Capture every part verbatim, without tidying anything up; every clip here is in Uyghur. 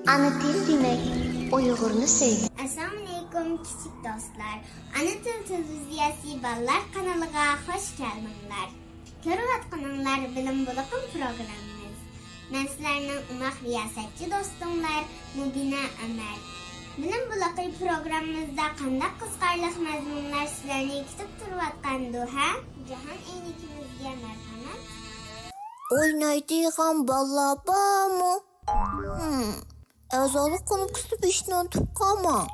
ئانا تىل دېمەك، ئۇيغۇرنى سۆيمەك. ئەسسالامۇئەلەيكۇم، كىچىك دوستلار. ئانا تىل تېلېۋىزىيەسى بالىلار قانىلىغا خۇش كەلدىڭلار. كۆرۈۋاتقىنىڭلار بىلىم بۇلىقىم پروگراممىمىز. مەن سىلەرنىڭ ئوماق رىياسەتچى دوستۇڭلار مۇبىنە ئۆمەر. بىلىم بۇلىقى پروگراممىمىزدا قانداق قىزىقارلىق مەزمۇنلار سىلەرنى كۈتۈپ تۇرۇۋاتقاندۇ، ھە؟ جاھان ئەينىكىمىزگە مەرھەمەت. ئوينايدىغان بالىلار بارمۇ؟ ھىم، ئەزالىق كۇنۇپكىسىنى بېسىشنى ئۇنتۇپ قالماڭ.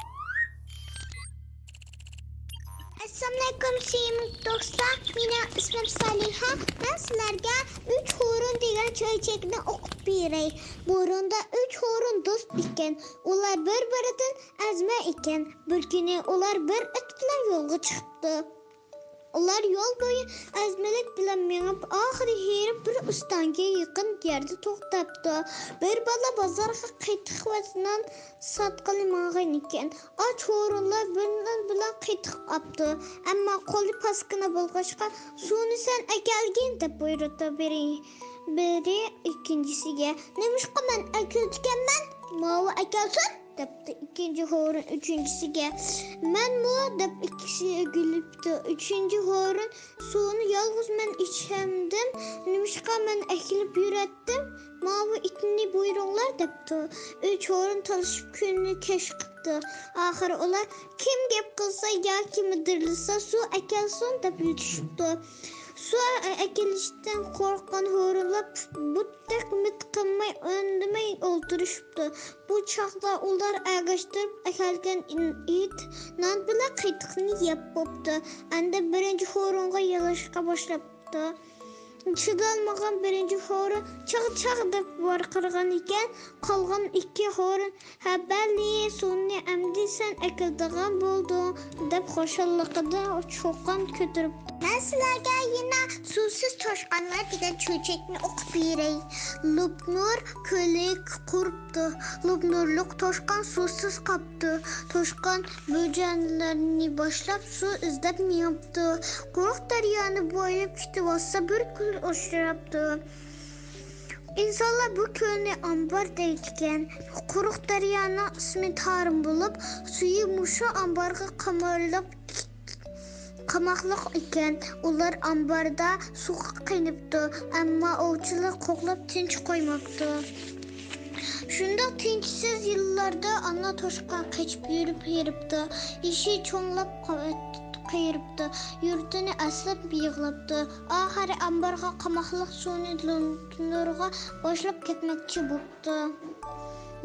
ئەسسالامۇئەلەيكۇم، سۆيۈملۈك دوستلار. مېنىڭ ئىسمىم سالىھە. مەن سىلەرگە ئۈچ ھورۇن دېگەن چۆچەكنى ئوقۇپ بېرەي. بۇرۇندا ئۈچ ھورۇن دوست ئىكەن. ئۇلار بىر-بىرىدىن ئەزمە ئىكەن. بىر كۈنى ئۇلار بىر ئىت بىلەن يولغا چىقىپتۇ. ئۇلار يول بويى ئەزمىلىك بىلەن مېڭىپ، ئاخىرى ھېرىپ بىر ئۆستەڭگە يېقىن يەردە توختاپتۇ. بىر بالا بازارغا قېتىق ۋە نان ساتقىلى ماڭغان ئىكەن. ئاچ ھورۇنلار بىر نان بىلەن قېتىق ئاپتۇ. ئەمما قولى پاسكىنا بولغاچقا، «سۇنى سەن ئەكەلگىن» دەپ بۇيرۇپتۇ بىرى، بىرى ئىككىنچىسىگە. «نېمىشقا مەن ئەكېلىدىكەنمەن؟ ماۋۇ ئەكەلسۇن!» دەپتۇ ئىككىنچى ھورۇن ئۈچىنچىسىگە. «مەنمۇ» دەپ ئىككىسى ئۆگۈلۈپتۇ. ئۈچىنچى ھورۇن: «سۇنى يالغۇز مەن ئىچەمدىم، نېمىشقا مەن ئەكېلىپ يۈرەتتىم؟ ماۋۇ ئىتنى بۇيرۇڭلار» دەپتۇ. ئۈچ ھورۇن تالىشىپ كۈننى كەچ قىپتۇ. ئاخىرى ئۇلار: «كىم گەپ قىلسا ياكى مىدىرلىسا، سۇ ئەكەلسۇن» دەپ يۈتۈشۈپتۇ. سۇ ئەكېلىشتىن قورققان ھورۇنلار بۇتتەك مىت قىلماي، ئۈندىمەي ئولتۇرۇشۇپتۇ. بۇ چاغدا ئۇلار ئەگەشتۈرۈپ ئەكەلگەن ئىت نان بىلەن قېتىقنى يەپ بوپتۇ. ئەمدى بىرىنچى ھورۇنغا يالاشقا باشلاپتۇ. چىدالمىغان بىرىنچى ھورۇن «چاغ، چاغ» دەپ ۋارقىرىغان ئىكەن. قالغان ئىككى ھورۇن «ھە بەلى، سۇنى ئەمدى سەن ئەكېلىدىغان بولدۇڭ» دەپ خۇشاللىقىدا چۇقان كۆتۈرۈپتۇ. مەن سىلەرگە يەنە سۇسىز توشقانلار دېگەن چۆچەكنى ئوقۇپ بېرەي. لوپنۇر كۆلى قۇرۇپتۇ. لوپنۇرلۇق توشقان سۇسىز قاپتۇ. توشقان بۆجەنلەرنى باشلاپ سۇ ئىزدەپ مېڭىپتۇ. قۇرۇق دەريانى بويلاپ كېتىۋاتسا، بىر كۆل ئۇچراپتۇ. ئىنسانلار بۇ كۆلنى ئامبار دەيدىكەن. قۇرۇق دەريانىڭ ئىسمى تارىم بولۇپ، سۈيى مۇشۇ ئامبارغا قاماللاپ قاماقلىق ئىكەن. ئۇلار ئامباردا سۇغا قېنىپتۇ، ئەمما ئوۋچىلار قوغلاپ تىنچ قويماپتۇ. شۇنداق تىنچسىز يىللاردا ئانا توشقان قېچىپ يۈرۈپ ھېرىپتۇ. يېشى چوڭلاپ قېرىپتۇ. يۇرتىنى ئەسلەپ يىغلاپتۇ. ئاخىرى ئامبارغا قاماقلىق سۇنى لوپنۇرغا باشلاپ كەتمەكچى بوپتۇ.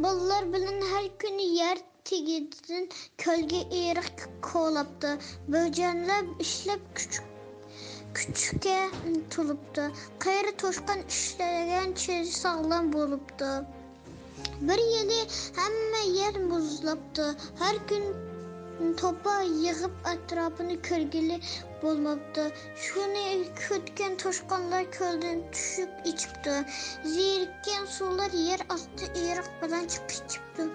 بالىلار بىلەن ھەر كۈنى يەر تېگىدىن كۆلگە ئېرىق كولاپتۇ. بۆجەنلەر ئىشلەپ كۈچ-، كۈچۈككە تولۇپتۇ. قېرى توشقان ئىشلىگەنچە ساغلام بولۇپتۇ. بىر يىلى ھەممە يەر مۇزلاپتۇ. ھەر كۈن توپا يىغىپ ئەتراپىنى كۆرگىلى بولماپتۇ. شۇنى كۈتكەن توشقانلار كۆلدىن چۈشۈپ ئىچىپتۇ. زېرىككەن سۇلار يەر ئاستى ئېرىق بىلەن چىقىپ چىقىپتۇ.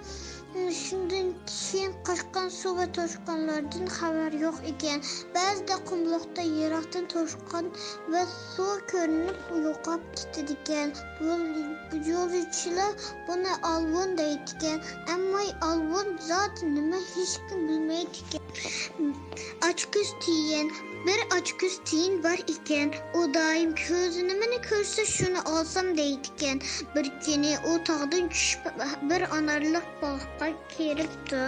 شۇندىن كېيىن قاچقان سۇ ۋە توشقانلاردىن خەۋەر يوق ئىكەن. بەزىدە قۇملۇقتا يىراقتىن توشقان ۋە سۇ كۆرۈنۈپ يوقاپ كېتىدىكەن. يول-، يولچىلار بۇنى ئالۋۇن دەيدىكەن. ئەمما ئالۋۇن زادى نېمە، ھېچكىم بىلمەيدىكەن. ئاچكۆز تىيىن. بىر ئاچكۆز تىيىن بار ئىكەن. ئۇ دائىم كۆزى نېمىنى كۆرسە، شۇنى ئالسام دەيدىكەن. بىر كۈنى ئۇ تاغدىن چۈشۈپ، بىر ئانارلىق باغقا كىرىپتۇ.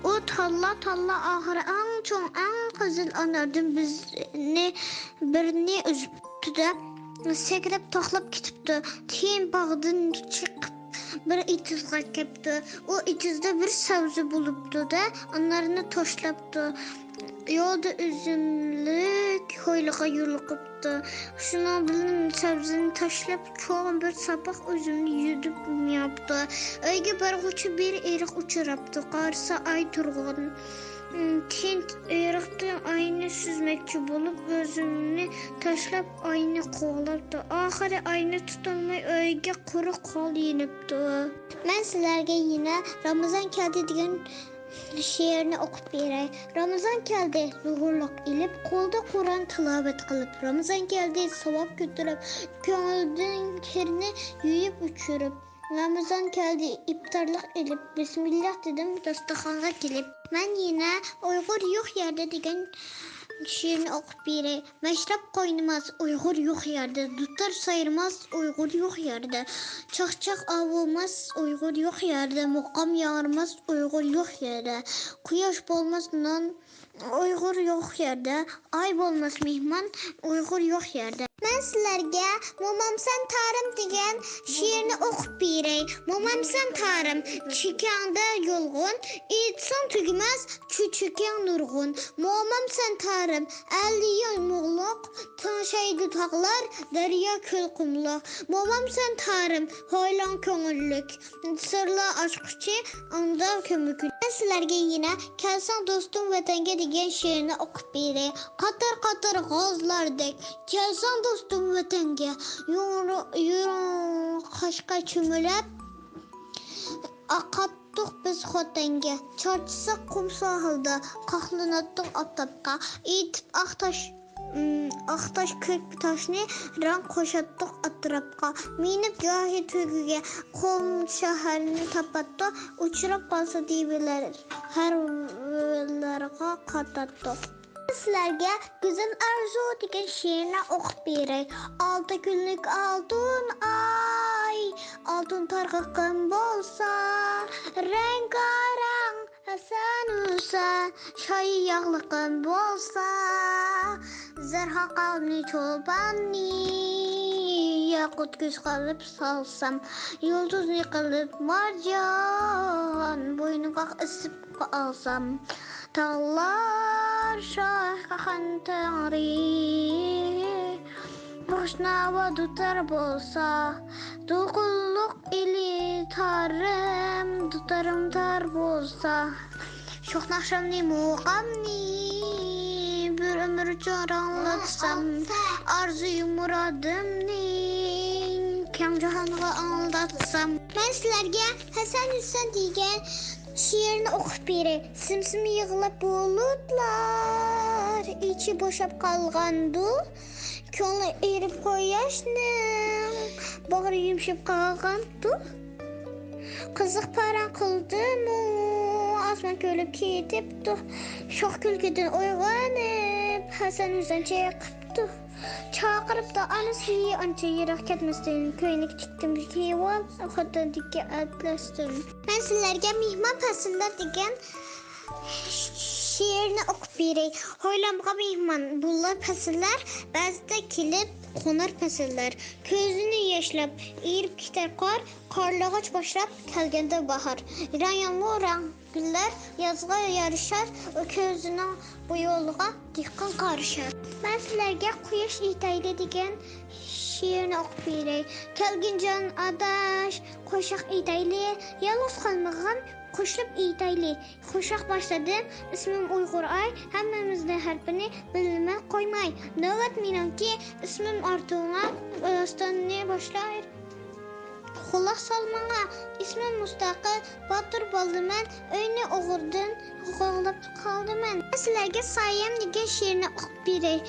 ئۇ تاللا-تاللا، ئاخىرى ئەڭ چوڭ، ئەڭ قىزىل ئاناردىن بىزنى، بىرنى ئۈزۈپتۇ-دە، سەكرەپ تاقلاپ كېتىپتۇ. كېيىن باغدىن چىقىپ، بىر ئېتىزغا كەپتۇ. ئۇ ئېتىزدا بىر سەۋزە بولۇپتۇ-دە، ئانارنى تاشلاپتۇ. يولدا ئۈزۈملۈك ھويلىغا يولۇقۇپتۇ. شۇنىڭ بىلەن سەۋزىنى تاشلاپ، چوڭ بىر ساپاق ئۈزۈمنى يۈدۈپ مېڭىپتۇ. ئۆيگە بارغۇچە بىر ئېرىق ئۇچراپتۇ. قارىسا، ئاي تۇرغان. كېيىن ئېرىقتىن ئاينى سۈزمەكچى بولۇپ، ئۈزۈمنى تاشلاپ، ئاينى قوغلاپتۇ. ئاخىرى ئاينى تۇتالماي، ئۆيگە قۇرۇق قول يېنىپتۇ. مەن سىلەرگە يەنە رامىزان كەلدى دېگەن شېئىرنى ئوقۇپ بېرەي. رامىزان كەلدى، زۇھۇرلۇق ئېلىپ، قولدا قۇرئان تىلاۋەت قىلىپ، رامىزان كەلدى، ساۋاب كۆتۈرۈپ، كۆڭۈلدىن كىرنى يۇيۇپ ئۆچۈرۈپ، رامىزان كەلدى، ئىپتارلىق ئېلىپ، بىسمىللاھ دېدىم داستىخانغا كېلىپ. مەن يەنە ئۇيغۇر يوق يەردە دېگەن شېئىرنى ئوقۇپ بېرەي. مەشرەپ قاينىماس ئۇيغۇر يوق يەردە، دۇتار سايرىماس ئۇيغۇر يوق يەردە، چاقچاق ئاۋۇماس ئۇيغۇر يوق يەردە، مۇقام ياڭرىماس ئۇيغۇر يوق يەردە، قۇياش بولماس نان ئۇيغۇر يوق يەردە، ئاي بولماس مېھمان ئۇيغۇر يوق يەردە. مەن سىلەرگە مومامسەن تارىم دېگەن شېئىرنى ئوقۇپ بېرەي. مومامسەن تارىم، چېكەڭدە يۇلغۇن، ئېيتساڭ تۈگىمەس، چۆچىكىڭ نۇرغۇن. مومامسەن تارىم، ئەللىيىڭ مۇغلۇق، تىڭشايدۇ تاغلار، دەريا، كۆل، قۇملۇق. مومامسەن تارىم، ھويلاڭ كۆڭۈللۈك، سىرلار ئاچقۇچى، ئاڭدا كۆمۈكۈن. مەن سىلەرگە يەنە كەلسەڭ دوستۇم ۋەتەنگە دېگەن شېئىرنى ئوقۇپ بېرەي. قاتار-قاتار غازلاردەك كەلسەڭ دوستۇم ۋەتەنگە، يۇرۇ-، يۈرۈڭ قاشقا چۆمۈلەپ، ئاقاتتۇق بىز خوتەنگە. چارچىساق قۇم ساھىلدا، قاقلىناتتۇق ئاپتاپقا. ئېيتىپ ئاق تاش، ئىم، ئاق تاش، كۆك تاشنى رەڭ قوشاتتۇق ئەتراپقا. مىنىپ گاھى تۆگىگە، قۇم شەھەرنى تاپاتتۇق. ئۇچراپ قالسا دىۋىلەر، ھەر ۋىللارغا قاتاتتۇق. سىلەرگە گۈزەل ئارزۇ دېگەن شېئىرنى ئوقۇپ بېرەي. ئالتە كۈنلۈك ئالتۇن ئاي، ئالتۇن تارغىقىم بولسا، رەڭگارەڭ ھەسەن ھۈسەن شايى ياغلىقىم بولسا، زەرخا قاۋنى چولپاننى ياقۇت كۈز قىلىپ سالسام، يۇلتۇزنى قىلىپ مارجان بوينۇمغا ئېسىپ ئالسام، تاغلار شاھقاخان تەڭرى، روشناۋا دۇتار بولسا، دولقۇنلۇق ئىلى تارىم، دۇتارىم تار بولسا، شوخ ناخشامنى، مۇقامنى بىر ئۆمۈر چوراڭلاتسام، ئارزۇ مۇرادىمنى كەڭ جاھانغا ئاڭلاتسام. مەن سىلەرگە ھەسەن ھۈسەن دېگەن شېئىرنى ئوقۇپ بېرەي. سىم-سىم يىغلاپ بۇلۇتلار، ئىچى بوشاپ قالغاندۇ. كۆڭلى ئېرىپ قۇياشنىڭ، باغرى يۇمشىپ قالغاندۇ. قىزىق پاراڭ قىلدىمۇ، ئاسمان كۈلۈپ كېتىپتۇ. شوخ كۈلكىدىن ئويغىنىپ، ھەسەن ھۈسەن چېقىپتۇ. چاقىرىپتۇ ئانىسى ئانچە يىراق كەتمەستىن، كۆينەك تىكتىم كىيىۋال خوتەندىكى ئەتلەستىن. مەن سىلەرگە مېھمان پەسىللەر دېگەن شېئىرنى ئوقۇپ بېرەي. ھويلامغا مېھمان بولار پەسىللەر، بەزىدە كېلىپ قونار پەسىللەر. كۆزىنى ياشلاپ ئېرىپ كېتەر قار، قارلىغاچ باشلاپ كەلگەندە باھار. رەڭ يامغۇر، رەڭ گۈللەر يازغا يارىشار، ئۇ كۆزىنىڭ بۇ يولىغا دېھقان قارىشار. مەن سىلەرگە قۇياش ئېيتايلى دېگەن شېئىرنى ئوقۇپ بېرەي. كەلگىنجان ئاداش، قوشاق ئېيتايلى، يالغۇز قالمىغىن، قوشۇلۇپ ئېيتايلى. قوشاق باشلىدىم، ئىسمىم ئۇيغۇر ئاي، ھەممىمىزنىڭ ھەرپىنى بىلىمەن قويماي. نۆۋەت مېنىڭكى، ئىسمىم ئارتۇڭا، داستاننى باشلاي. قۇلاق سال ماڭا، ئىسمىم مۇستەقىل، باتۇر بالىمەن، ئۆينى ئوغرىدىن قوغلاپ قالدىمەن. مەن سىلەرگە سايەم دېگەن شېئىرنى ئوقۇپ بېرەي.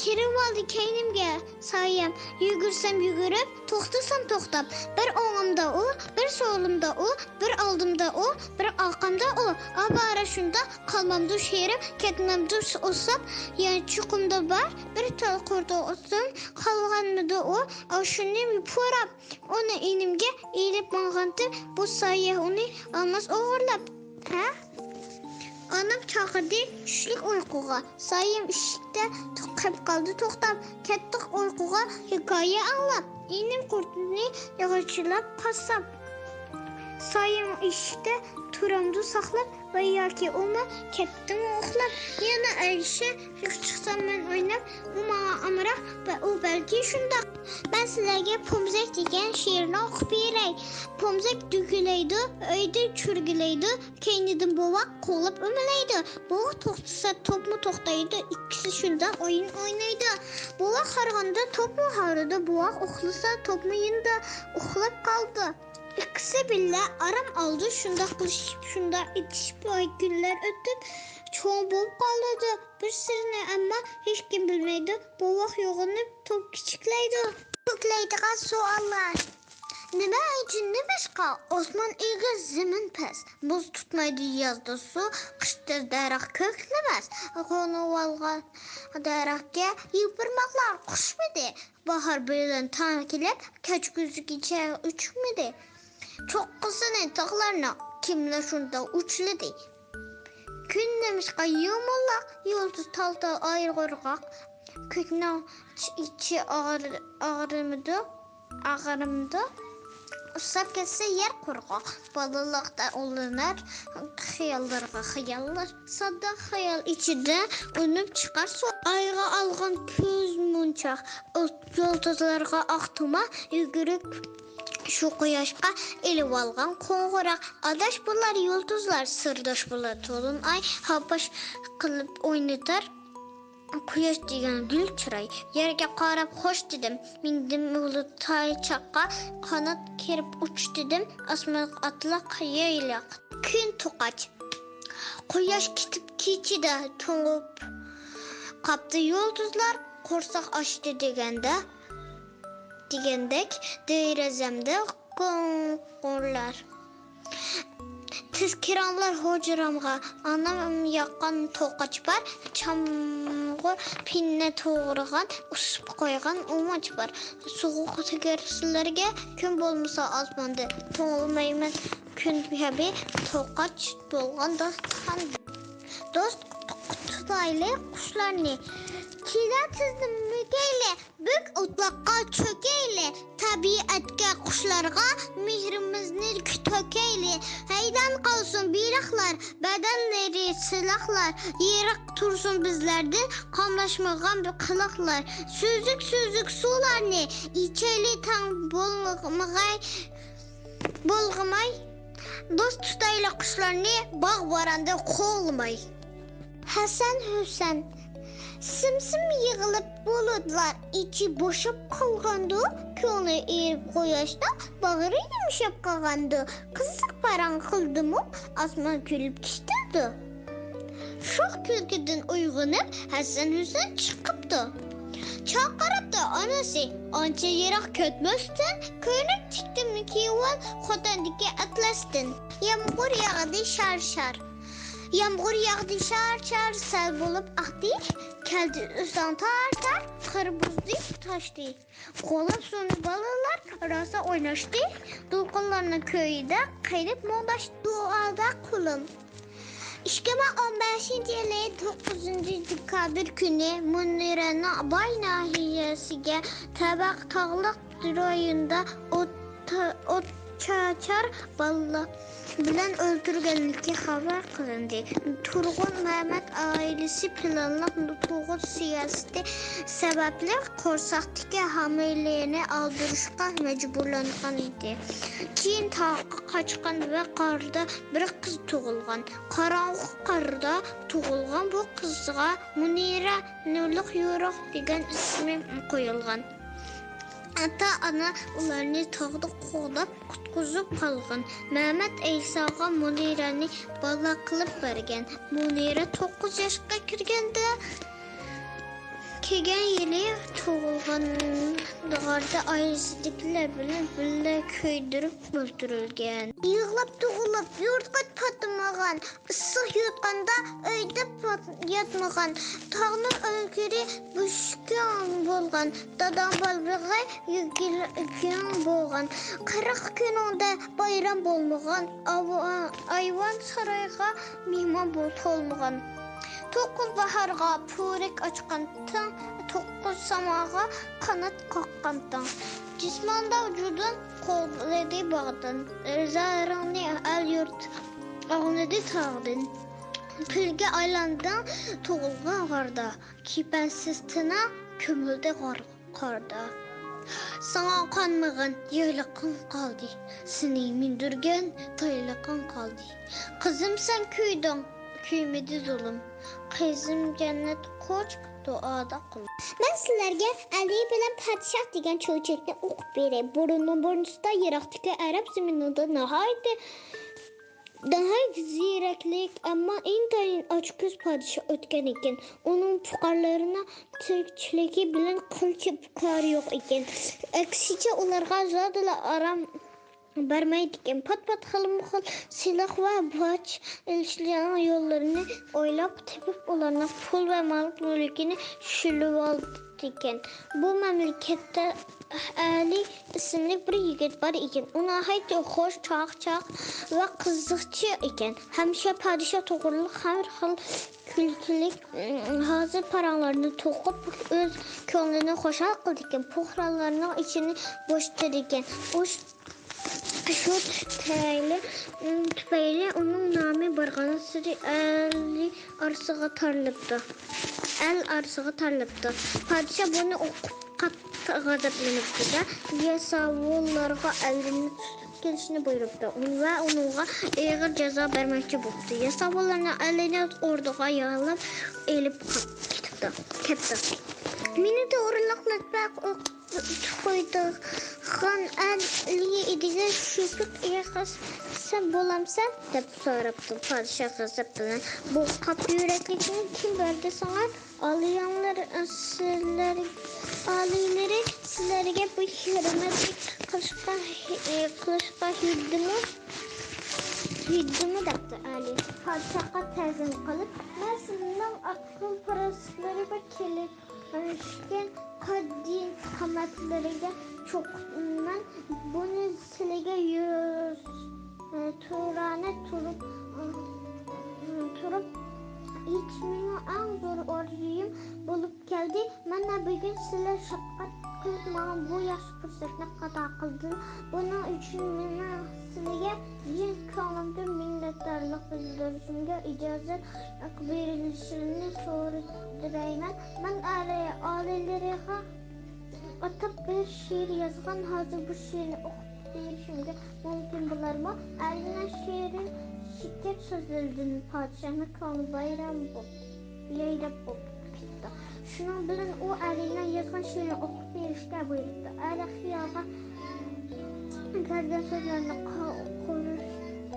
كىرىۋالدى كەينىمگە سايەم، يۈگۈرسەم يۈگۈرۈپ، توختىسام توختاپ. بىر ئوڭۇمدا ئۇ، بىر سولۇمدا ئۇ، بىر ئالدىمدا ئۇ، بىر ئارقامدا ئۇ. ئاۋارە شۇنداق قالمامدۇ شېرىم، كەتمەمدۇ ئۇسساپ. يەنە چوقۇمدا بار بىر تال قۇرۇق ئوتۇن، قالغانمىدۇ ئۇ ئاشۇنى پۇراپ. ئۇنى ئىنىمگە ئېلىپ ماڭغانتىم، بۇ سايە ئۇنى ئالماس ئوغرىلاپ. ھە؟ ئانام چاقىردى چۈشلۈك ئۇيقۇغا. سايەم ئىشىكتە قېلىپ قالدى توختاپ. كەتتۇق ئۇيقۇغا ھېكايە ئاڭلاپ. ئىنىم قۇرتنى ياغاچلاپ قاسساپ. سايەم ئىشىكتە تۇرامدۇ ساقلاپ ۋە ياكى ئۇمۇ كەتتىمۇ ئۇخلاپ. يەنە ئەگىشىپ چىقسام مەن ئويناپ، ئۇ ماڭا ئامراق ۋە ئۇ بەلكى شۇنداق. مەن سىلەرگە پومزەك دېگەن شېئىرنى ئوقۇپ بېرەي. پومزەك دۈگىلەيدۇ، ئۆيدە چۈرگىلەيدۇ، كەينىدىن بوۋاق قوغلاپ ئۆمىلەيدۇ. بوۋاق توختىسا توپمۇ توختايدۇ، ئىككىسى شۇنداق ئويۇن ئوينايدۇ. بوۋاق ھارغاندا توپمۇ ھارىدۇ، بوۋاق ئۇخلىسا توپمۇ يېنىدا ئۇخلاپ قالىدۇ. ئىككىسى بىللە ئارام ئالىدۇ، شۇنداق قىلىشىپ، شۇنداق ئېتىشىپ كۈنلەر ئۆتۈپ، چوڭ بولۇپ قالىدۇ. بىر سىرنى ئەمما ھېچكىم بىلمەيدۇ، بوۋاق يوغىنىپ توپ كىچىكلەيدۇ. كۆكلەيدىغان سوئاللار. نېمە ئۈچۈن، نېمىشقا؟ ئاسمان ئېگىز، زېمىن پەس. مۇز تۇتمايدۇ يازدا سۇ، قىشتا دەرەخ كۆكلىمەس. قونۇۋالغان دەرەخكە يوپۇرماقلار قۇشمىدى. باھار بىلەن تەڭ كېلىپ، كەچكۈزگىچە ئۆچمىدى. چوققىسىنى تاغلارنىڭ كىملا شۇنداق ئۇچلىدى؟ كۈن نېمىشقا يۇمىلاق، يۇلتۇز تال-تال ئايرىغۇرغاق؟ كۆكنىڭ ئىچ-، ئىچى ئاغرىمىدۇ، ئاغرىمىدۇ. ئۇسساپ كەتسە يەر قۇرغاق. بالىلىقتا ئويلىنار، خىياللارغا خىياللار. ساددا خىيال ئىچىدە ئۈنۈپ چىقار سۇ. ئايغا ئالغان كۆز مونچاق، يۇلتۇزلارغا ئاق تۇما، يۈگۈرۈپ شۇ قۇياشقا ئېلىۋالغان قوڭغۇراق. ئاداش بولار يۇلتۇزلار، سىرداش بولار تولۇن ئاي، ھاپاش قىلىپ ئوينىتار قۇياش دېگەن گۈل چىراي. يەرگە قاراپ خوش دېدىم، مىندىم بۇلۇت تاي چاققا، قانات كېرىپ ئۇچ دېدىم، ئاسمانغا ئاتلا يايلاق. كۈن توقاچ. قۇياش كېتىپ كېچىدە توڭۇپ قاپتۇ، يۇلتۇزلار قورساق ئاچتى دېگەندە، دېگەندەك دېرىزەمدە قوڭغۇرلار. تېز كىرىڭلار ھۇجرامغا، ئانام ياققان توقاچ بار، چامغۇر پىننە توغرىغان، ئۇسۇپ قويغان ئۇماچ بار. سوغۇق تېگەر سىلەرگە، كۈن بولمىسا ئاسماندا، توڭلىمايمەن كۈن كەبى، توقاچ بولغان داستىخان. دوست تۇتايلى قۇشلارنى، كېلە تېزدىن مۆكەيلى، بۈك ئوتلاققا چۆكەيلى، تەبىئەتكە، قۇشلارغا مېھرىمىزنى تۆكەيلى. ھەيران قالسۇن بېلىقلار، بەدەنلىرى سىلىقلار، يىراق تۇرسۇن بىزلەردىن قاملاشمىغان بۇ قىلىقلار. سۈزۈك-سۈزۈك سۇلارنى ئىچەيلى، تەڭ بولغىماي، بولغىماي. دوست تۇتايلى قۇشلارنى، باغ-باراندا قوغلىماي. ھەسەن ھۈسەن. سىم-سىم يىغىلىپ بۇلۇتلار، ئىچى بوشاپ قالغاندۇ، كۆڭلى ئېرىپ قۇياشتا، باغرى يۇمشاپ قالغاندۇ. قىزىق پاراڭ قىلدىمۇ، ئاسمان كۈلۈپ كىشتىدۇ. شوخ كۈلكىدىن ئويغىنىپ، ھەسەن ھۈسەن چىقىپتۇ. چاقىرىپتۇ ئانىسى، ئانچە يىراق كەتمەستىن، كۆينەك تىكتىم كىيىۋال خوتەندىكى ئەتلەستىن. يامغۇر ياغدى شار-شار. يامغۇر ياغدى شار-شار، سەل بولۇپ ئاقتى. كەلدى ئۆسەڭ تار-تار، قىر بۇزدى تاشتى. قوغلاپ سۇنى بالىلار راسا ئويناشتى. دولقۇنلارنىڭ كۆيىدە قېلىپ مۇڭداشتى. دۇئادا قۇلۇم. ئىككى مىڭ ئون بەشىنچى يىلى توققۇزىنچى دېكابىر كۈنى مۇنىرەنىڭ باي ناھىيەسىگە تەۋە تاغلىق رايوندا ئوت، ئوت چاچار بالىلار بىلەن ئۆلتۈرگەنلىكى خەۋەر قىلىندى. تۇرغۇن مەمەت ئائىلىسى پىلانلىق تۇغۇت سىياسىتى سەۋەبلىك قورساقتىكى ھامىلىنى ئالدۇرۇشقا مەجبۇرلانغان ئىدى. كېيىن تاغقا قاچقان ۋە قاردا بىر قىز تۇغۇلغان. قاراڭغۇ قاردا تۇغۇلغان بۇ قىزغا مۇنىرە نۇرلۇق يورۇق دېگەن ئىسمى قويۇلغان. ئاتا-ئانا ئۇلارنى تاغدا قوغداپ قۇتقۇزۇپ قالغان. مەمەت ئەيساغا مۇنىرەنى بالا قىلىپ بەرگەن. مۇنىرە توققۇز ياشقا كىرگەندە، كەلگەن يىلى تۇغۇلغان دىغاردا ئائىلىسىدىكىلەر بىلەن بىللە كۆيدۈرۈپ ئۆلتۈرۈلگەن. يىغلاپ تۇغۇلۇپ يۇرتقا پاتمىغان، ئىسسىق يوتقاندا ئۆيدە پات-، ياتمىغان. تاغنىڭ ئۆڭكۈرى بۆشۈكۈڭ بولغان، داداڭ بالبېغى يۈكۈڭ بولغان. قىرىق كۈنۈڭدە بايرام بولمىغان، ئايۋان سارايغا مېھمان بول-، تولمىغان. توققۇز باھارغا پورەك ئاچقان تاڭ، توققۇز ساماغا قانات قاققان تاڭ. جىسماندا ۋۇجۇدۇڭ قوغلىدى باغدىن، زارىڭنى ئەل-يۇرت ئاڭلىدى تاغدىن. پىلگە ئايلاندىڭ تۇغۇلغان غاردا، كېپەنسىز تېنىڭ كۆمۈلدى غار-، قاردا. ساڭا قانمىغان يايلىقىڭ قالدى، سېنى مىندۈرگەن تايلىقىڭ قالدى. قىزىم، سەن كۆيدۈڭ، كۆيمىدى زۇلۇم، قىزىم جەننەت قوچ، دۇئادا قۇلۇم. مەن سىلەرگە ئەلى بىلەن پادىشاھ دېگەن چۆچەكنى ئوقۇپ بېرەي. بۇرۇننىڭ بۇرۇنىسىدا يىراقتىكى ئەرەب زېمىنىدا ناھايىتى ناھايىتى زېرەكلىك، ئەمما ئىنتايىن ئاچكۆز پادىشاھ ئۆتكەن ئىكەن. ئۇنىڭ پۇقرالىرىنىڭ تىرىكچىلىكى بىلەن قىلچە كارى يوق ئىكەن. ئەكسىچە، ئۇلارغا زادىلا ئارام بەرمەيدىكەن. پات-پات خىلمۇ خىل سېلىق ۋە باج ئېلىشنىڭ يوللىرىنى ئويلاپ تېپىپ، ئۇلارنىڭ پۇل ۋە مال مۈلكىنى چۈشۈرۈۋالىدىكەن. بۇ مەملىكەتتە ئەلى ئىسىملىك بىر يىگىت بار ئىكەن. ئۇ ناھايىتى خۇش، چاقچاق ۋە قىزىقچى ئىكەن. ھەمىشە پادىشاھ توغرىلىق ھەر خىل كۈلكىلىك، ھازىر پاراڭلارنى توقۇپ، ئۆز كۆڭلىنى خۇشال قىلىدىكەن. پۇقرالارنىڭ ئىچىنى بوشىتىدىكەن. ئۇ شۇ تەيلى، تۈپەيلى ئۇنىڭ نامى بارغانسېرى ئەلى ئارىسىغا تارىلىپتۇ. ئەل ئارىسىغا تارىلىپتۇ. پادىشاھ بۇنى ئوقۇپ قاتتىق غەزەپلىنىپتۇ-دە، ياساۋۇللارغا ئەلىنى تۇتۇپ كېلىشنى بۇيرۇپتۇ ۋە ئۇنىڭغا ئېغىر جازا بەرمەكچى بوپتۇ. ياساۋۇللارنى ئەلىنى ئوردىغا يالاپ ئېلىپ قاپ-، كېتىپتۇ، كەپتۇ. مېنى توغرىلىق نەتبەق قويىدىغان ئەلى ئىدىگە شۈپۈق ئېغىز سەن بولامسەن؟ دەپ سوراپتۇ. پادىشاھ غەزەپ بىلەن، بۇ قاپا يۈرەكلىكنى كىم بەردى ساڭا؟ ئالىياڭلار سىلەر، ئالىيلىرى سىلەرگە بۇ ھۆرمەتلىك قىلىشقا، قىلىشقا ھېيتدىمۇ، ھېيتدىمۇ دەپتۇ ئەلى. پادىشاھقا تەزىم قىلىپ، مەن سىلەرنىڭ ئەقىل-پاراسەتلىرى ۋە كېلىشكەن قەددىي قامەتلىرىگە چوقۇنىمەن. بۇنى سىلىگە يۈز، تۇرانە تۇرۇپ، تۇرۇپ، ھېچ مېنىڭ ئەڭ زور ئارزۇيۇم بولۇپ كەلدى. مانا بۈگۈن سىلەر شەپقەت قىلىپ ماڭا بۇ ياخشى پۇرسەتنى ئاتا قىلدىڭلار. بۇنىڭ ئۈچۈن مېنىڭ سىلىگە چىن كۆڭلۈمدىن مىننەتدارلىق بىلدۈرۈشۈمگە ئىجازەت بېرىلىشىنى سورايمەن. مەن ئالىي-، ئالىيلىرىغا ئاتاپ بىر شېئىر يازغان، ھازىر بۇ شېئىرنى ئوقۇپ بېرىشىمگە مۇمكىن بولارمۇ؟ ئەلىنىڭ شېرىن، شېكەر سۆزلىرىدىن پادىشاھنىڭ كۆڭلى بايرام بوپ، يايراپ بوپ كېتىپتۇ. شۇنىڭ بىلەن ئۇ ئەلىنىڭ يازغان شېئىرىنى ئوقۇپ بېرىشكە بۇيرۇپتۇ. ئەلى خىيالغا كەلگەن سۆزلەرنى قا-، قۇرۇش-،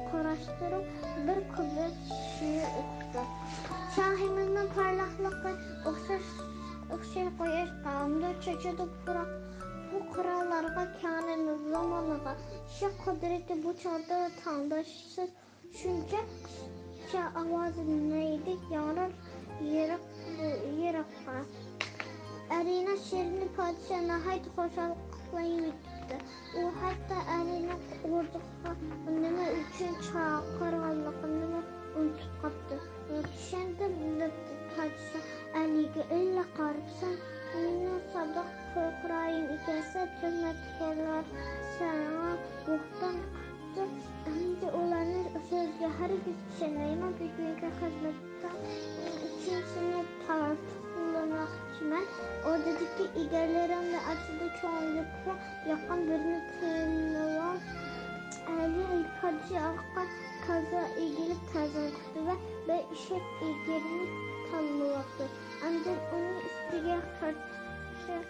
قۇراشتۇرۇپ، بىر كۇپلېت شېئىر ئوقۇپتۇ. شاھىمىزنىڭ پارلاقلىقى ئوخشاش، ئوخشاش قۇياشقا، ئۇنىڭ چېچىدا پۇراق، پۇقرالارغا كەڭرىنىڭ زامانىغا، شېئىر قۇدرىتى بۇ چاغدا تەڭداشسىز، شۇنچە ئاۋازى نەيدەك ياڭرار يىراق، يىراققا. ئەلىنىڭ شېئىرىنى پادىشاھ ناھايىتى خۇشاللىق بىلەن ئاڭلىدى. ئۇ ھەتتا ئەلىنىڭ ئوردىغا نېمە ئۈچۈن چاقىرغانلىقىنىمۇ ئۇنتۇپ قاپتۇ. چۈشەندىم، دەپتۇ پادىشاھ ئەلىگە ئىللىق قاراپ، سەن مېنىڭ سادىق پۇقرايىم ئىكەنسەن، تۆھمەتكارلار ساڭا بوھتان قىپتۇ. ئەمدى ئۇلارنىڭ سۆزىگە ھەرگىز ئىشەنمەيمەن. بۈگۈنكى خىزمىتىڭ ئۈچۈن سېنى تارتۇقلىماقچىمەن. ئوردىدىكى ئىگىلىرىمنى ئاچىدۇ، كۆڭلۈڭگە ياققان بىرنى تىللىۋال. ئەلى پادىشاھقا تازا ئېگىلىپ تەزىم قىپتۇ ۋە بىر ئېشەك ئېگىرىنى تاللىۋاپتۇ. ئاندىن ئۇنى ئۈستىگە تارتىپ،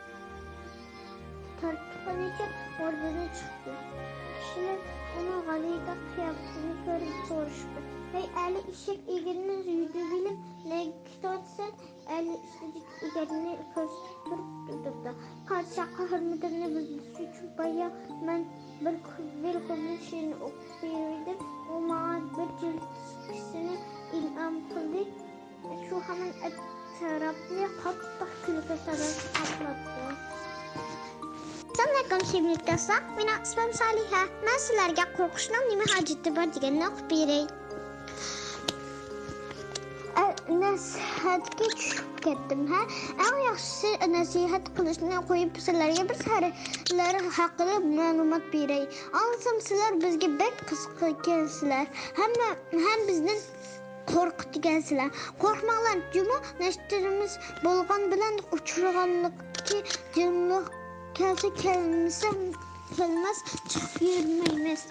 تارتقىنىچە ئوردىدىن چىقتى. كىشىلەر ئۇنىڭ غەلىتە قىياپىتىنى كۆرۈپ سورىشىپتۇ، ھەي، ئەلى ئېشەك ئېگىرىنى يۈدۈۋېلىپ نەگە كېتىۋاتىسەن؟ ئەلى ئۈستىدىكى ئېگىرنى كۆرسىتىپ تۇرۇپ تۇردى. پادىشاھقا ھۆرمىتىمنى بۇزۇش ئۈچۈن بايا مەن بىر كۇ-، بىر كۇپلېت شېئىرنى ئوقۇپ بېرىۋىدىم. ئۇ ماڭا بىر جىلد چۈشكىسىنى ئىلھام قىلدى. شۇ ھامان ئەتراپنى قاتتىق كۈلكە ساداسى قاپلاتتى. ئەسسالامۇئەلەيكۇم، سۆيۈملۈك دوستلار. مېنىڭ ئىسمىم سالىھە. مەن سىلەرگە قورقۇشنىڭ نېمە ھاجىتى بار دېگەننى ئوقۇپ بېرەي. ئە، نەسىھەتكە چۈشۈپ كەتتىم، ھە؟ ئەڭ ياخشىسى نەسىھەت قىلىشنى قويۇپ، سىلەرگە بىر سەھەرلەر ھەققىدە مەلۇمات بېرەي. ئاڭلىسام، سىلەر بىزگە بەك قىزىقكەنسىلەر. ھەممە، ھەم بىزدىن قورقىدىكەنسىلەر. قورقماڭلار، جۇمۇ نەشتىرىمىز بولغان بىلەن ئۇچرىغانلىقى جىملىق كەلسە كەلمىسە كەلمەس، چىقىپ يۈرمەيمىز.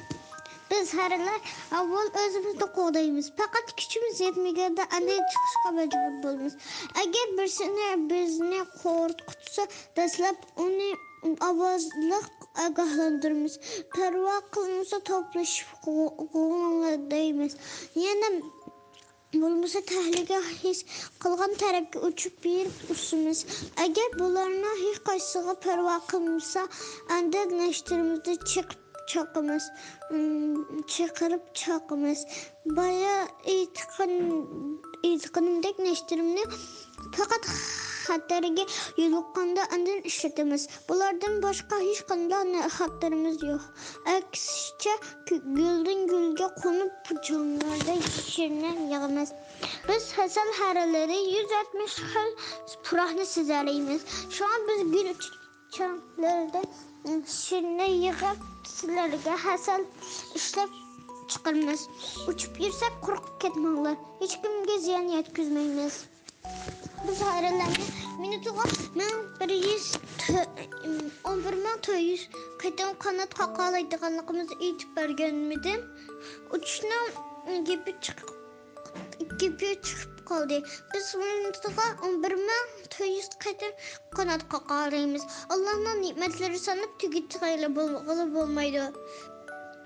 بىز ھەرلەر ئاۋۋال ئۆزىمىزنى قوغدايمىز. پەقەت كۈچىمىز يەتمىگەندە ئاندىن چىقىشقا مەجبۇر بولىمىز. ئەگەر بىرسىنى بىزنى قورقۇتسا، دەسلەپ ئۇنى ئاۋازلىق ئاگاھلاندۇرىمىز. پەرۋا قىلمىسا، توپلىشىپ غۇ-، غۇڭغۇڭلىدايمىز. يەنە بولمىسا، تەھلىكە ھېس قىلغان تەرەپكە ئۇچۇپ بېرىپ ئۇسىمىز. ئەگەر بۇلارنىڭ ھېچقايسىسىغا پەرۋا قىلمىسا، ئاندىن نەشتىرىمىزنى چېقىپ چاقىمىز، ئىم، چىقىرىپ چاقىمىز. بايا ئېيتقان-، ئېيتقىنىمدەك، نەشتىرىمنى پەقەت خەتەرگە يولۇققاندا ئاندىن ئىشلىتىمىز. بۇلاردىن باشقا ھېچقانداق نە-، خەتىرىمىز يوق. ئەكسىچە، گۈ-، گۈلدىن گۈلگە قونۇپ، جاڭلاردا شىرنە يىغىمىز. بىز ھەسەل ھەرىلىرى يۈز يەتمىش خىل پۇراقنى سىزەلەيمىز. شۇڭا بىز گۈل چاڭلىرىدىن شىرنە يىغىپ، سىلەرگە ھەسەل ئىشلەپ چىقىرىمىز. ئۇچۇپ يۈرسەك، قورقۇپ كەتمەڭلار. ھېچكىمگە زىيان يەتكۈزمەيمىز. بىز ھەرىلەرنى مىنۇتىغا مىڭ بىر يۈز تۆ-، ئون بىر مىڭ تۆت يۈز قېتىم قانات قاقالايدىغانلىقىمىزنى ئېيتىپ بەرگەنمىدىم؟ ئۇچۇشنىڭ گېپى چىقىپ گېپى چىقىپ قالدى. بىز مىنۇتىغا ئون بىر مىڭ تۆت يۈز قېتىم قانات قاقالايمىز. ئاللانىڭ نېمەتلىرى ساناپ تۈگىتىدىغىلى بول-، بولمايدۇ.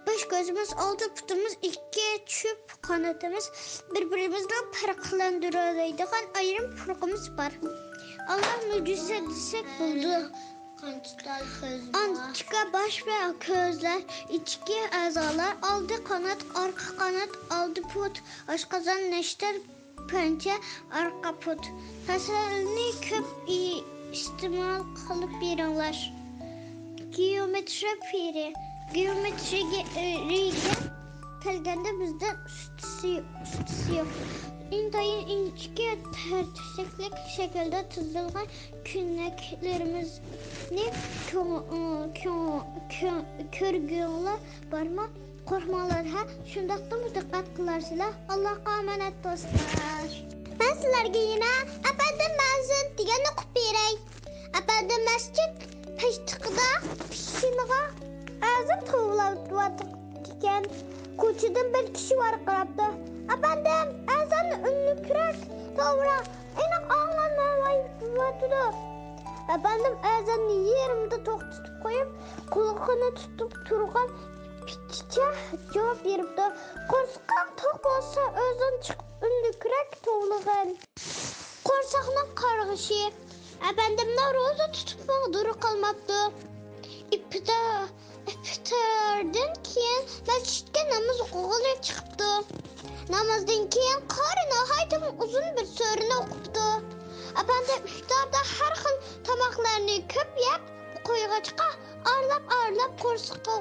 باش كۆزىمىز، ئالدى پۇتىمىز، ئىككى جۈپ قانىتىمىز، بىر-بىرىمىزنى پەرقلەندۈرەلەيدىغان ئايرىم پۇرىقىمىز بار. ئاللا مۆجىزە دېسەك بولىدۇ. ئانتىكا باش ۋە كۆزلەر، ئىچكى ئەزالار، ئالدى قانات، ئارقا قانات، ئالدى پۇت، ئاشقازان، نەشتەر، پەنجە، ئارقا پۇت. ھەسەلنى كۆپ ئى-، ئىستېمال قىلىپ بېرىڭلار. گېئومېترىيە پىرى. گېئومېترىيەگە كەلگەندە، بىزدە ئۇستىسى، ئۇستىسى يوق. ئىنتايىن ئىنچىكە تەرتىپلىك شەكىلدە تىزىلغان كۆنەكلىرىمىزنى كۆ-، كۆ-، كۆ-، كۆرگۈڭلار بارمۇ؟ قورقماڭلار ھە، شۇنداقتىمۇ دىققەت قىلارسىلەر. ئاللاغا ئامانەت دوستلار. مەن سىلەرگە يەنە ئەپەندىم مەزىن دېگەننى ئوقۇپ بېرەي. ئەپەندىم مەسچىت پېشتىقىدا پېشىنىغا ئەزان توۋلاۋاتىدىكەن. كوچىدىن بىر كىشى ۋارقىراپتۇ. ئەپەندىم، ئەزاننى ئۈنلۈكرەك توۋلا، ئېنىق ئاڭلانمايۋاتىدۇ. ئەپەندىم ئەزاننى يېرىمدا توختىتىپ قويۇپ، قۇلىقىنى تۇتۇپ تۇرغان پىچىچە جاۋاب بېرىپتۇ. قورسىقىڭ توق بولسا، ئۆزۈڭ چىقىپ ئۈنلۈكرەك توۋلىغىن. قورساقنىڭ قارغىشى. ئەپەندىمنىڭ روزا تۇتۇپ ماغدۇرى قالماپتۇ. ئىپتا-، ئىپتاردىن كېيىن مەسچىتكە ناماز ئوقۇغىلى چىقىپتۇ. نامازدىن كېيىن قارى ناھايىتىمۇ ئۇزۇن بىر سۈرىنى ئوقۇپتۇ. ئەپەندىم ئىپتاردا ھەر خىل تاماقلارنى كۆپ يەپ، قويغاچقا، ئارىلاپ-ئارىلاپ قورسىقى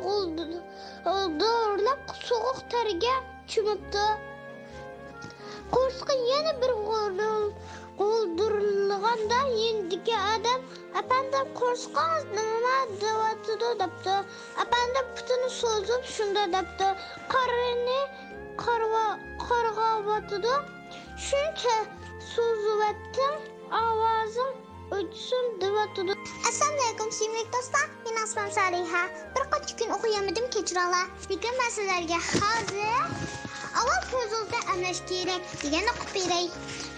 غۇلدۇرلاپ سوغۇق تەرگە چۆمۈپتۇ. قورسىقى يەنە بىر غۇلدۇر-، غۇلدۇرلىغاندا يېنىدىكى ئادەم، ئەپەندىم، قورسىقىڭىز نېمە دەۋاتىدۇ؟ دەپتۇ. ئەپەندىم پۇتىنى سوزۇپ شۇنداق دەپتۇ. قارنى قارغا-، قارغاۋاتىدۇ. شۇنچە سوزۇۋەتتىم، ئاۋازىم ئۆچسۇن دەۋاتىدۇ. ئەسسالامۇئەلەيكۇم، سۆيۈملۈك دوستلار، مېنىڭ ئىسمىم سالىھە. بىر قانچە كۈن ئوقۇيالمىدىم، كەچۈرۈڭلار. بۈگۈن مەن سىلەرگە ھازىر ئاۋۋال كۆزىڭىزنى ئەملەش كېرەك دېگەننى ئوقۇپ بېرەي.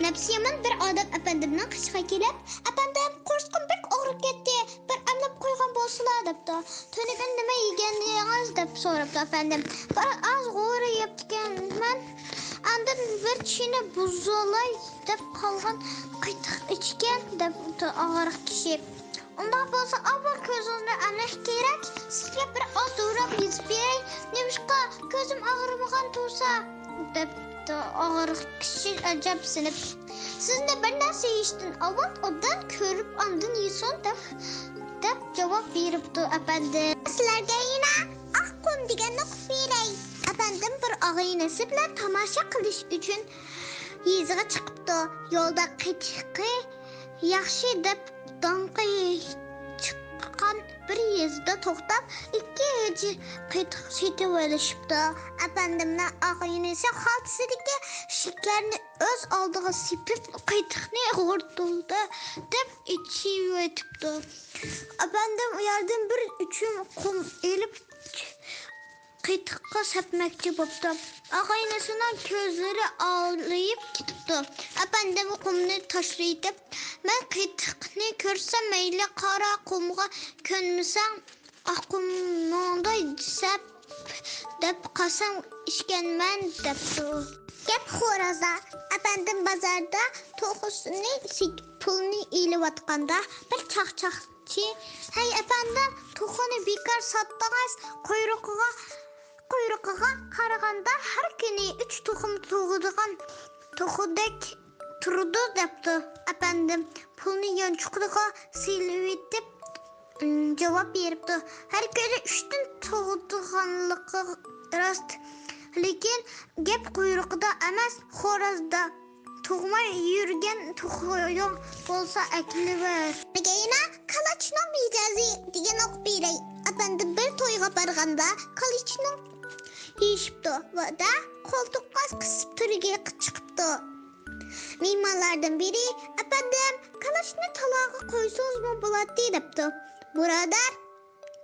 نەپسىيامەن بىر ئادەم ئەپەندىمنىڭ قېشىغا كېلىپ، ئەپەندىم، قورسىقىم بەك ئاغرىپ كەتتى، بىر ئەملەپ قويغان بولسىلا، دەپتۇ. تۈنۈگۈن نېمە يېگەنىدىڭىز؟ دەپ سوراپتۇ ئەپەندىم. بىر ئاز غورا يەپتىكەنمەن، ئاندىن بىر چىنە بۇزۇلاي دەپ قالغان قېتىق ئىچكەن، دەپتۇ ئاغرىق كىشى. ئۇنداق بولسا، ئاۋۋال كۆزىڭىزنى ئەملەش كېرەك. سىزگە بىر ئاز دوراپ يېزىپ بېرەي. نېمىشقا، كۆزۈم ئاغرىمىغان تۇرسا؟ دەپتۇ ئاغرىق كىشى ئەجەبسىنىپ. سىزنى بىر نەرسە يېيىشتىن ئاۋۋال ئوبدان كۆرۈپ ئاندىن يېسۇن دەپ، دەپ جاۋاب بېرىپتۇ ئەپەندىم. سىلەرگە يەنە ئاق قۇم دېگەننى ئوقۇپ بېرەي. ئەپەندىم بىر ئاغىنىسى بىلەن تاماشا قىلىش ئۈچۈن يېزىغا چىقىپتۇ. يولدا قېتىقى ياخشى دەپ داڭقى چىققان بىر يېزىدا توختاپ، ئىككى ھېجى قېتىق سېتىۋېلىشىپتۇ. ئەپەندىمنىڭ ئاغىنىسى خالتىسىدىكى شېكەرنى ئۆز ئالدىغا سېپىپ، قېتىقنى غۇردۇلدۇ دەپ ئېچىۋېتىپتۇ. ئەپەندىم ئۇ يەردىن بىر ئۈچۈم قۇم ئېلىپ، قېتىققا سەپمەكچى بوپتۇ. ئاغىنىسىنىڭ كۆزلىرى ئالىيىپ كېتىپتۇ. ئەپەندىم قۇمنى تاشلىۋېتىپ، مەن قېتىقنى كۆرسەم مەيلى، قارا قۇمغا كۆنمىسەڭ، ئاق قۇمۇڭدا سەپ دەپ قەسەم ئىچكەنمەن، دەپتۇ. گەپ خورازدا. ئەپەندىم بازاردا توخۇسىنى سېتىپ پۇلنى ئېلىۋاتقاندا، بىر چاقچاقچى، ھەي ئەپەندىم، توخۇنى بىكار ساتتىڭىز، قۇيرۇقىغا، قۇيرۇقىغا قارىغاندا ھەر كۈنى ئۈچ تۇخۇم تۇغىدىغان توخۇدەك تۇرىدۇ، دەپتۇ. ئەپەندىم پۇلنى يانچۇقىغا سېلىۋېتىپ، ئىم، جاۋاب بېرىپتۇ. ھەر كۈنى ئۈچتىن تۇغىدىغانلىقى راست، لېكىن گەپ قۇيرۇقىدا ئەمەس، خورازدا. تۇغماي يۈرگەن توخۇيۇڭ بولسا ئەكېلىۋەر. يەنە كالاچنىڭ مىجەزى دېگەن ئوقۇپ بېرەي. ئەپەندىم بىر تويغا بارغاندا كالاچنىڭ يېشىپتۇ ۋە قولتۇققا قىسىپ تۆرگە چىقىپتۇ. مېھمانلاردىن بىرى، ئەپەندىم، كالاچنى تالاغا قويسىڭىزمۇ بولاتتى، دەپتۇ. بۇرادەر،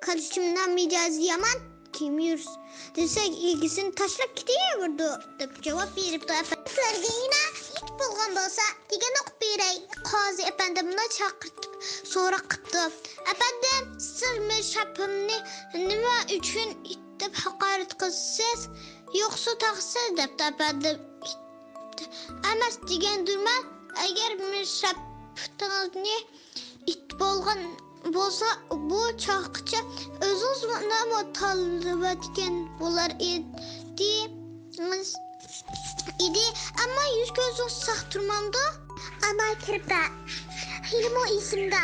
كالاچنىڭ مىجەزى يامان، كىم يۈرسە دېسە ئىگىسىنى تاشلاپ كېتىۋېرىدۇ، دەپ جاۋاب بېرىپتۇ. ئەپەندىم سىلەرگە يەنە يېتىپ بولغان بولسا دېگەن ئوقۇپ بېرەي. قازى ئەپەندىمنى چاقىرتىپ سوراق قىپتۇ. ئەپەندىم، سىز مىرشەپىمنى نېمە ئۈچۈن ئىت دەپ ھاقارەت قىلىسىز؟ يوقسۇ تاغىسىز، دەپتۇ ئەپەندىم. ئىت ئەمەس دېگەندىمەن، ئەگەر مىرشەپىڭىزنى ئىت بولغان بولسا، بۇ چاغقىچە ئۆزىڭىزنىمۇ تاللىۋەتكەن بولار ئىدى، ئىدى. ئەمما يۈز-كۆزىڭىز ساق تۇرمامدۇ؟ ئانا كىرپە، ھېلىمۇ ئېسىمدە،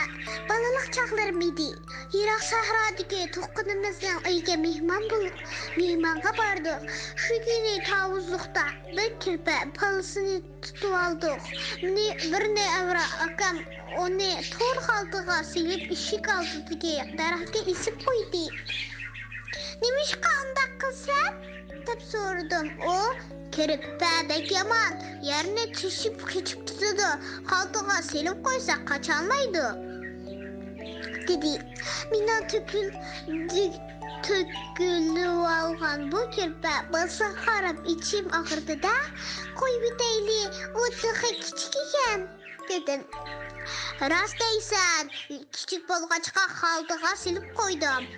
بالىلىق چاغلىرىم ئىدى. يىراق سەھرادىكى تۇغقىنىمىزنىڭ ئۆيىگە مېھمان بولۇپ، مېھمانغا باردۇق. شۇ كۈنى تاۋۇزلۇقتا بىر كىرپە بالىسىنى تۇتۇۋالدۇق. مېنى بىر نەۋرە ئاكام ئۇنى تور خالتىغا سېلىپ، ئىشىك ئالدىدىكى دەرەخكە ئېسىپ قويدى. نېمىشقا ئۇنداق قىلىسەن؟ دەپ سورىدىم. ئۇ، كىرپە بەك يامان، يەرنى تېشىپ قېچىپ كېتىدۇ، خالتىغا سېلىپ قويسا قاچالمايدۇ، دېدى. مېنىڭ تۆكۈل-، تۆ-، تۆكۈلۈۋالغان بۇ كىرپە بالىسىغا قاراپ ئىچىم ئاغرىدى-دە، قويۇۋېتەيلى، ئۇ تېخى كىچىك ئىكەن، دېدىم. راست دەيسەن، كىچىك بولغاچقا خالتىغا سېلىپ قويدۇم.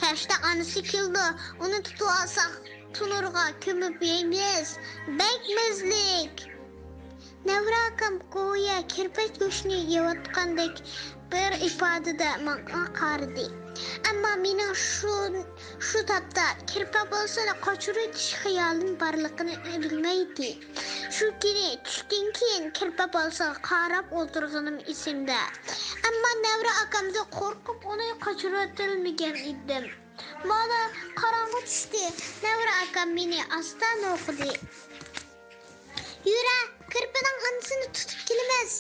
كەچتە ئانىسى كېلىدۇ، ئۇنى تۇتۇۋالساق تونۇرغا كۆمۈپ يەيمىز. بەك مەززىلىك. نەۋرە ئاكام گويا كىرپىك گۆشنى يەۋاتقاندەك بىر ئىپادىدە ماڭا قارىدى. ئەمما مېنىڭ شۇ، شۇ تاپتا كىرپە بالىسىنى قاچۇرۇۋېتىش خىيالىم بارلىقىنى بىلمەيتتى. شۇ كۈنى چۈشتىن كېيىن كىرپە بالىسىغا قاراپ ئولتۇرغىنىم ئېسىمدە. ئەمما نەۋرە ئاكامدىن قورقۇپ ئۇنى قاچۇرۇۋېتەلمىگەن ئىدىم. مانا، قاراڭغۇ چۈشتى. نەۋرە ئاكام مېنى ئاستا نوقۇدى. يۈرە، كىرپىنىڭ ئانىسىنى تۇتۇپ كېلىمىز.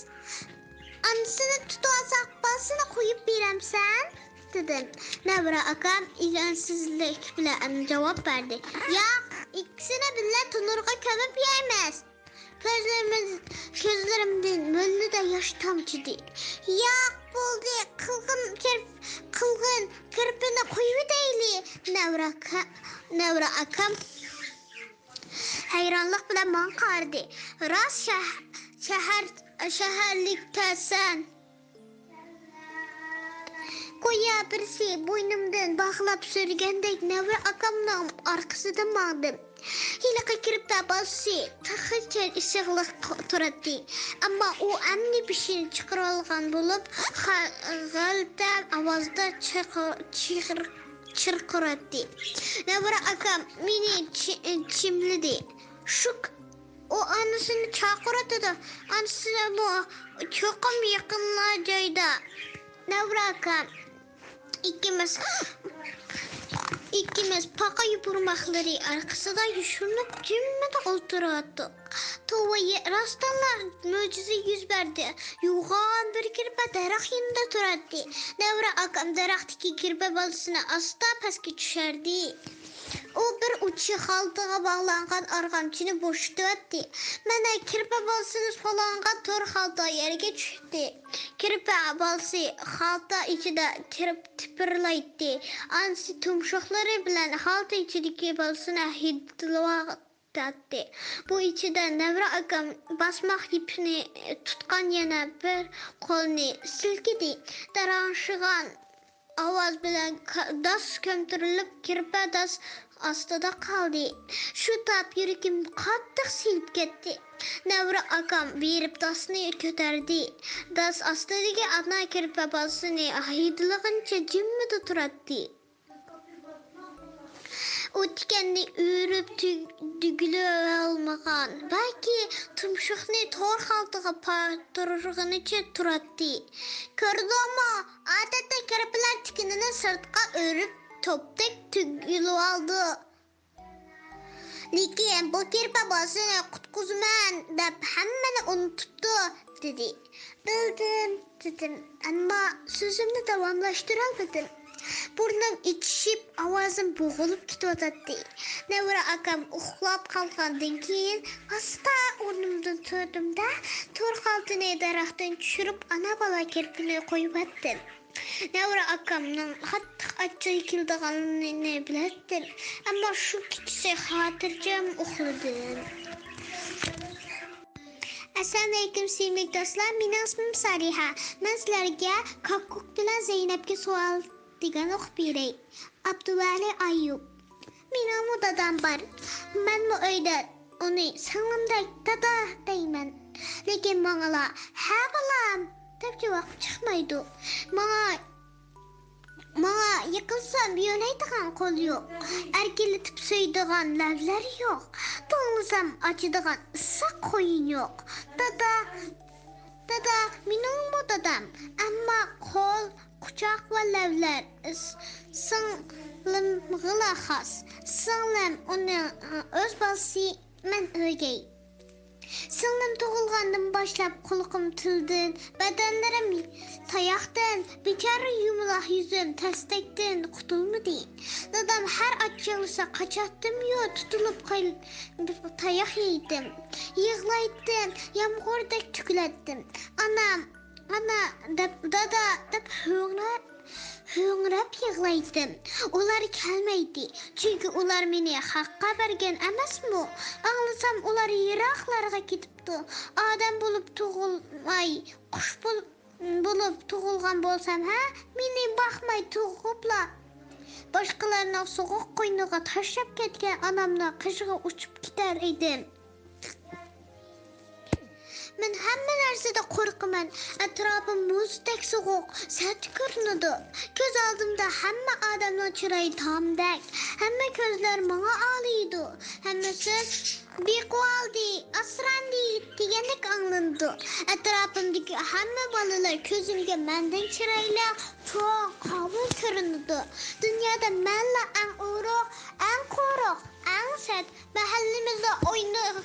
ئانىسىنى تۇتۇۋالساق، بالىسىنى قويۇپ بېرەمسەن؟ دېدىم. نەۋرە ئاكام ئىگەنسىزلىك بىلەن جاۋاب بەردى. ياق، ئىككىسىنى بىللە تونۇرغا كۆمۈپ يەيمىز. كۆزلىرىمىز، كۆزلىرىمدىن مۆلدۈردەك ياش تامچىدى. ياق، بولدى، قىلغىن كىر-، قىلغىن كىرپىنى قويۇۋېتەيلى. نەۋرە ئاكا-، نەۋرە ئاكام ھەيرانلىق بىلەن ماڭا قارىدى. راست شەھ-، شەھەر، شەھەرلىككەنسەن. گويا بىرسى بوينۇمدىن باغلاپ سۈرگەندەك نەۋرە ئاكامنىڭ ئارقىسىدىن ماڭدىم. ھېلىقى كىرپە بالىسى تېخىچە ئېسىقلىق تۇراتتى، ئەمما ئۇ ئەمدى بېشىنى چىقىرىۋالغان بولۇپ، غە-، غەلىتە ئاۋازدا چىقىر-، چىقىر-، چىرقىراتتى. نەۋرە ئاكام مېنى چى-، چىملىدى. شۇ ئۇ ئانىسىنى چاقىرىۋاتىدۇ. ئانىسىمۇ چوقۇم يېقىنلا جايدا. نەۋرە ئاكام ئىككىمىز، ئىككىمىز پاقا يوپۇرماقلىرى ئارقىسىدا يوشۇرۇنۇپ جىممىدە ئولتۇرۇۋاتتۇق. توۋا، يە-، راستتىنلا مۆجىزە يۈز بەردى. يوغان بىر كىرپە دەرەخ يېنىدا تۇراتتى. نەۋرە ئاكام دەرەختىكى كىرپە بالىسىنى ئاستا پەسكە چۈشۈردى. ئۇ بىر ئۇچى خالتىغا باغلانغان ئارغامچىنى بوشىتىۋەتتى. مانا، كىرپە بالىسىنى سولانغان تور خالتا يەرگە چۈشتى. كىرپە بالىسى خالتا ئىچىدە تىرىپ تىپىرلايتتى. ئانىسى تۇمشۇقلىرى بىلەن خالتا ئىچىدىكى بالىسىنى ھىدلىۋا-، تارتتى. بۇ ئىچىدە نەۋرە ئاكام باسماق يىپىنى تۇتقان يەنە بىر قولىنى سىلكىدى. تاراشقان ئاۋاز بىلەن داس كۆمتۈرۈلۈپ، كىرپە داس ئاستىدا قالدى. شۇ تاپ يۈرىكىم قاتتىق سېلىپ كەتتى. نەۋرە ئاكام بېرىپ داسنى كۆتەردى. داس ئاستىدىكى ئانا كىرپە بالىسىنى ھەيدىلىغىنىچە جىممىدە تۇراتتى. ئۇ تىكەننى ئۆرۈپ تۈگۈلۈۋالمىغان، بەلكى تۇمشۇقنى تور خالتىغا پاتۇرغىنىچە تۇراتتى. كۆردۈڭمۇ؟ ئادەتتە كىرپىلەر تىكىنىنى سىرتقا ئۆرۈپ، توپتەك تۈگۈلۈۋالىدۇ. لېكىن بۇ كىرپە بالىسىنى قۇتقۇزىمەن دەپ ھەممىنى ئۇنتۇپتۇ، دېدى. بىلدىم، دېدىم، ئەمما سۆزۈمنى داۋاملاشتۇرالمىدىم. بۇرنۇم ئېچىشىپ، ئاۋازىم بوغۇلۇپ كېتىۋاتاتتى. نەۋرە ئاكام ئۇخلاپ قالغاندىن كېيىن، ئاستا ئورنۇمدىن تۇردۇم-دە، تور خالتىنى دەرەختىن چۈشۈرۈپ، ئانا-بالا كىرپىنى قويۇۋەتتىم. نەۋرە ئاكامنىڭ قاتتىق ئاچچىقى كېلىدىغانلىقىنى بىلەتتىم، ئەمما شۇ كېچىسى خاتىرجەم ئۇخلىدىم. ئەسسالامۇئەلەيكۇم، سۆيۈملۈك دوستلار، مېنىڭ ئىسمىم سالىھە. مەن سىلەرگە كاككۇك بىلەن زەينەپكە سوئال دېگەن ئوقۇپ بېرەي. ئابدۇۋەلى ئايۇپ. مېنىڭمۇ دادام بار. مەنمۇ ئۆيدە ئۇنى سىڭلىمدەك دادا دەيمەن. لېكىن ماڭىلا ھە بالام دەپ جاۋاب چىقمايدۇ. ماڭا، ماڭا يىقىلسام يۆلەيدىغان قول يوق. ئەركىلىتىپ سۆيىدىغان لەۋلەر يوق. توڭلىسام ئاچىدىغان ئىسسىق قويۇن يوق. دادا، دادا، مېنىڭمۇ دادام. ئەمما قول، قۇچاق ۋە لەۋلەر سىڭلىمغىلا خاس. سىڭلىم ئۇنىڭ ئۆز بالىسى، مەن ئۆگەي. سىڭلىم تۇغۇلغاندىن باشلاپ قۇلىقىم تىلدىن، بەدەنلىرىم تاياقتىن، بىچارە يۇمىلاق يۈزۈم تەستەكتىن قۇتۇلمىدى. دادام ھەر ئاچچىقلىسا قاچاتتىميۇ، تۇتۇلۇپ قاي-، تاياق يەيتتىم. يىغلايتتىم، يامغۇردەك تۆكۈلەتتىم. ئانام، ئانا دەپ، دادا دەپ ھۆڭرەپ، ھۆڭرەپ يىغلايتتىم. ئۇلار كەلمەيتتى، چۈنكى ئۇلار مېنى خەققە بەرگەن ئەمەسمۇ؟ ئاڭلىسام، ئۇلار يىراقلارغا كېتىپتۇ. ئادەم بولۇپ تۇغۇلماي، قۇش بول-، بولۇپ تۇغۇلغان بولسام، ھە؟ مېنى باقماي تۇغۇپلا، باشقىلارنىڭ سوغۇق قوينىغا تاشلاپ كەتكەن ئانامنىڭ قېشىغا ئۇچۇپ كېتەر ئىدىم. مەن ھەممە نەرسىدە قورقىمەن. ئەتراپىم مۇزدەك سوغۇق، سەت كۆرۈنىدۇ. كۆز ئالدىمدا ھەممە ئادەمنىڭ چىرايى تامدەك. ھەممە كۆزلەر ماڭا ئالىيدۇ. ھەممە سۆز «بىقۇۋالدى، ئاسراندى» دېگەندەك ئاڭلىنىدۇ. ئەتراپىمدىكى ھەممە بالىلار كۆزۈمگە مەندىن چىرايلىق، چوڭ، قاۋۇل كۆرۈنىدۇ. دۇنيادا مەنلا ئەڭ ئورۇق، ئەڭ قورۇق، ئەڭ سەت. مەھەللىمىزدە ئوينا-،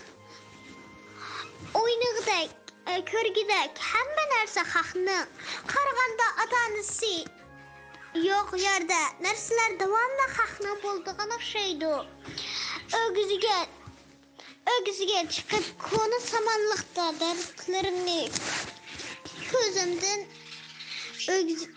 ئوينىغۇدەك، ئە، كۆرگۈدەك ھەممە نەرسە خەقنىڭ. قارىغاندا ئاتا-ئانىسى يوق يەردە نەرسىلەر داۋاملىق خەقنىڭ بولىدىغان ئوخشايدۇ. ئۆگزىگە، ئۆگزىگە چىقىپ، كونا سامانلىقتا دەردلىرىمنى كۆزۈمدىن ئۆگز-،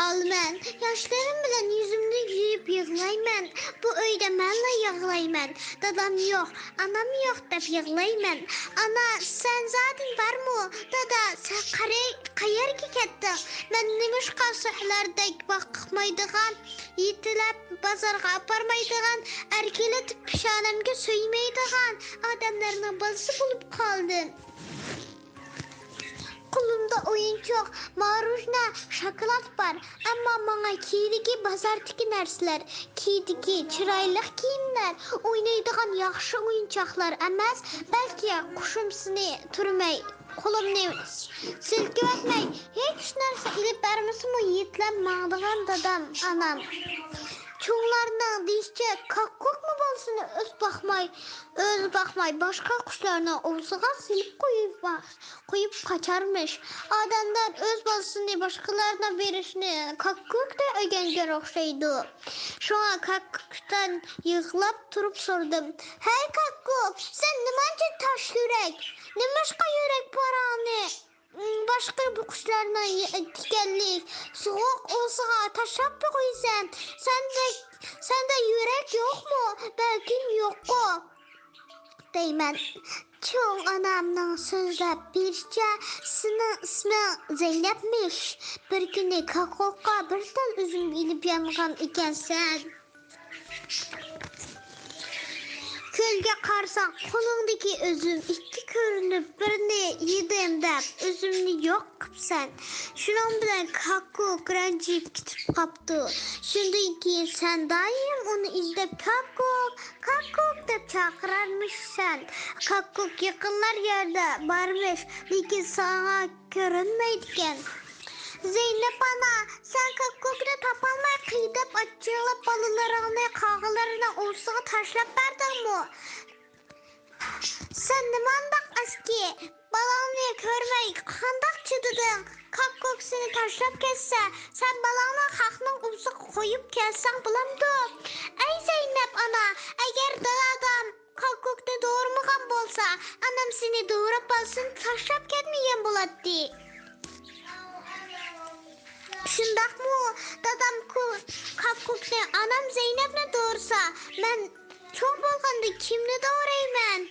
ئالىمەن. ياشلىرىم بىلەن يۈزۈمنى يۇيۇپ يىغلايمەن. بۇ ئۆيدە مەنلا يىغلايمەن. دادام يوق، ئانام يوق دەپ يىغلايمەن. ئانا، سەن زادىن بارمۇ؟ دادا، سەن قەرەي-، قەيەرگە كەتتىڭ؟ مەن نېمىشقا سۆھلەردەك باقمايدىغان، يېتىلەپ بازارغا ئاپارمايدىغان، ئەركىلىتىپ پېشانەمگە سۆيمەيدىغان ئادەملەرنىڭ بالىسى بولۇپ قالدىم؟ قولۇمدا ئويۇنچۇق، ماروژنا، شاكىلات بار، ئەمما ماڭا كېرىكى بازاردىكى نەرسىلەر، كىيىدىكى چىرايلىق كىيىملەر، ئوينايدىغان ياخشى ئويۇنچۇقلار ئەمەس، بەلكى قوشۇمىسىنى تۈرمەي، قولۇمنى سىلكىۋەتمەي، ھېچ نەرسە ئېلىپ بەرمىسىمۇ، يېتىلەپ ماڭىدىغان دادام، ئانام. چوڭلارنىڭ دېيىشىچە، كاككۇكمۇ بالىسىنى ئۆز باقماي، ئۆزى باقماي، باشقا قۇشلارنىڭ ئوۋىسىغا سېلىپ قويۇپ، قويۇپ قاچارمىش. ئادەملەر ئۆز بالىسىنى باشقىلارغا بېرىشنى كاككۇكتىن ئۆگەنگەن ئوخشايدۇ. شۇڭا كاككۇكتىن يىغلاپ تۇرۇپ سورىدىم: «ھەي كاككۇك، سەن نېمانچە تاش يۈرەك؟ نېمىشقا يۈرەك پاراڭنى باشقا بۇ قۇشلارنىڭ تىكەنلىك سوغۇق ئۇۋىسىغا تاشلاپلا قويىسەن؟ سەندە، سەندە يۈرەك يوقمۇ؟ بەلكىم يوققۇ؟» دەيمەن. چوڭ ئانامنىڭ سۆزلەپ بېرىشىچە، سېنىڭ ئىسمىڭ زەينەپمىش. بىر كۈنى كاككۇكقا بىر تال ئۈزۈم ئېلىپ يانغان ئىكەنسەن. كۆلگە قارىساڭ، قولۇڭدىكى ئۈزۈم ئىككى كۆرۈنۈپ، بىرنى يېدىم دەپ، ئۈزۈمنى يوق قىپسەن. شۇنىڭ بىلەن كاككۇك رەنجىپ كېتىپ قاپتۇ. شۇندىن كېيىن سەن دائىم ئۇنى ئىزدەپ، كاككۇك، كاككۇك دەپ چاقىرارمىشسەن. كاككۇك يېقىنلار يەردە بارمىش، لېكىن ساڭا كۆرۈنمەيدىكەن. زەينەپ ئانا، سەن كاككۇكنى تاپالماي قىيناپ ئاچچىقلاپ بالىلىرىڭنى قاغىلارنىڭ ئۇۋىسىغا تاشلاپ بەردىڭمۇ؟ سەن نېمانداق ئەسكى؟ بالاڭنى كۆرمەي قانداق چىدىدىڭ؟ كاككۇك سېنى تاشلاپ كەتسە، سەن بالاڭنى خەقنىڭ ئۇۋىسىغا قويۇپ كەتسەڭ بولامدۇ؟ ئەي زەينەپ ئانا، ئەگەر دادام كاككۇكنى دورىمىغان بولسا، ئانام سېنى دورىپ بالىسىنى تاشلاپ كەتمىگەن بولاتتى. شۇنداقمۇ؟ دادام كۇ-، كاككۇكنى، ئانام زەينەپنى دورىسا، مەن چوڭ بولغاندا كىمنى دورىيمەن؟